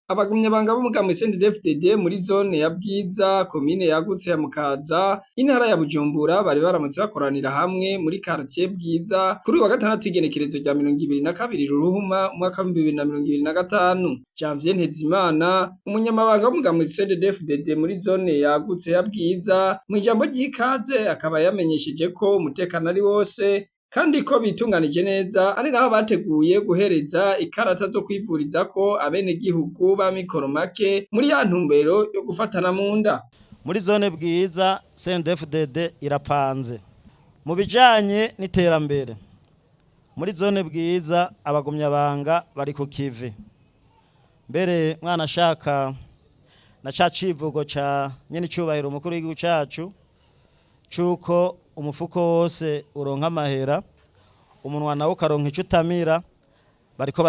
Abagumyabanga b'umugambwe CNDD-FDD muri zone ya Bwiza komine yagutse ya Mukaza intara ya Bujumbura bari baramutse bakoranira hamwe muri quartier Bwiza kuri uyu wa gatandatu igenekerezo rya 22 Ruhuhuma umwaka wa 2025. Janvier Ntezimana umunyamabanga w'umugambwe CNDD-FDD muri zone yagutse ya Bwiza mw'ijambo ry'ikaze akaba yamenyesheje ko umutekano ari wose kandi ko bitunganije neza ari naho bateguye guhereza ikarata zo kwivurizako abenegihugu b'amikoro make muri ya ntumbero yo gufatana mu nda. Muri zone Bwiza CNDD-FDD irapanze mu bijanye n'iterambere. Muri zone Bwiza abagumyabanga bari ku kivi, mbere mwana ashaka na ca civugo ca nyene icubahiro umukuru w'igihugu cacu cuko umufuko wose uronka amahera, umunwa nawo ukaronka ico utamira, bariko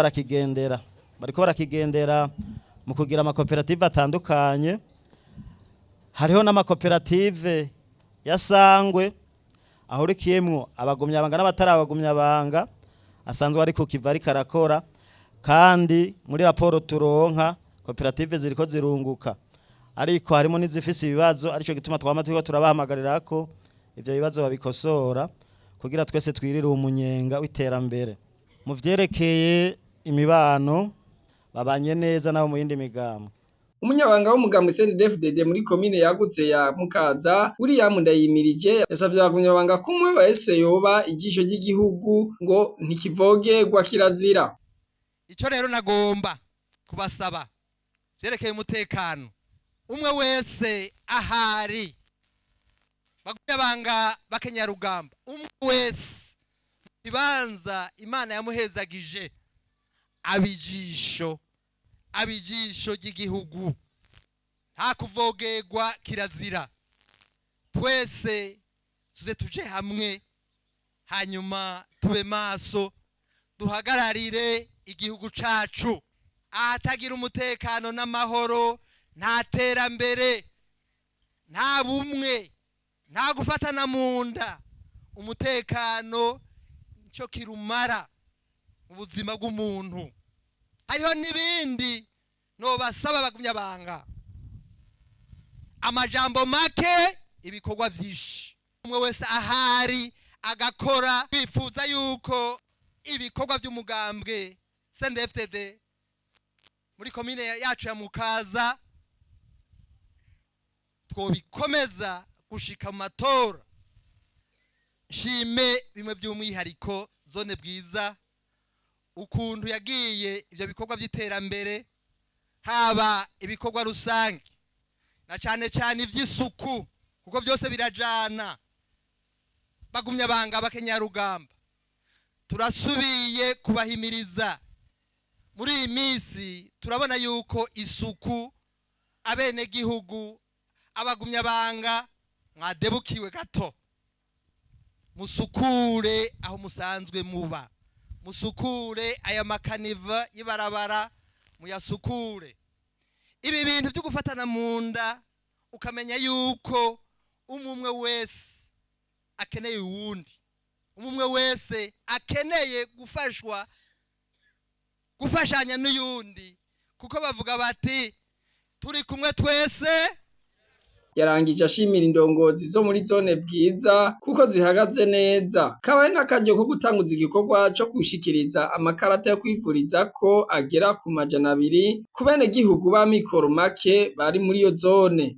barakigendera mu kugira amakoperative atandukanye. Hariho n'amakoperative ya Sangwe ahurikiyemwo abagumyabanga n'abatari abagumyabanga asanzwe ari ku kiva ariko arakora, kandi muri raporo turonka koperative ziriko zirunguka, ariko harimo n'izifise ibibazo, arico gituma twama turiko turabahamagarira ko ivyo bibazo babikosora kugira twese twirire umunyenga w'iterambere. Mu vyerekeye imibano, babanye neza nabo mu yindi migambwe. Umunyabanga w'umugambwe CNDD-FDD muri komine yagutse ya Mukaza, William Ndayimirije, yasavye abagumyabanga ko umwe wese yoba ijisho ry'igihugu, ngo ntikivogerwa kirazira. Icyo rero nagomba kubasaba vyerekeye umutekano, umwe wese ahari, bagumyabanga bakenyarugamba, umwe wese ibanza Imana yamuhezagije abijisho, abijisho ry'igihugu, nta kuvogerwa, kirazira. Twese tuze tuje hamwe, hanyuma tube maso, duhagararire igihugu cacu. Ahatagira umutekano n'amahoro nta terambere, nta bumwe, nta gufatana mu nda. Umutekano nicyo kirumara mu buzima bw'umuntu. Hariho n'ibindi nobasaba bagumyabanga: amajambo make, ibikorwa vyinshi, umwe wese ahari agakora. Bifuza yuko ibikorwa by'umugambwe CNDD-FDD muri komine yacu ya Mukaza twobikomeza gushika mu matora. Nshime bimwe by'umwihariko zone Bwiza ukuntu yagiye ivyo bikorwa by'iterambere, haba ibikorwa rusange na cane cane ivy'isuku, kuko byose birajana. Bagumya banga bakenyarugamba, turasubiye kubahimiriza. Muri iyi minsi turabona yuko isuku abenegihugu abagumyabanga mwadebukiwe gato. Musukure aho musanzwe muba, musukure aya makaniva y'ibarabara, muyasukure. Ibi bintu byo gufatana mu nda, ukamenya yuko umwe wese akeneye uwundi, umwe wese akeneye gufashwa, gufashanya n'uyundi, kuko bavuga bati turi kumwe twese. Yarangije ashimira indongozi zo muri zone Bwiza kuko zihagaze neza. Kabaye n'akaryo ko gutanguza igikorwa co gushikiriza amakarata yo kwivurizako agera ku 200 ku benegihugu b'amikoro make bari muri iyo zone.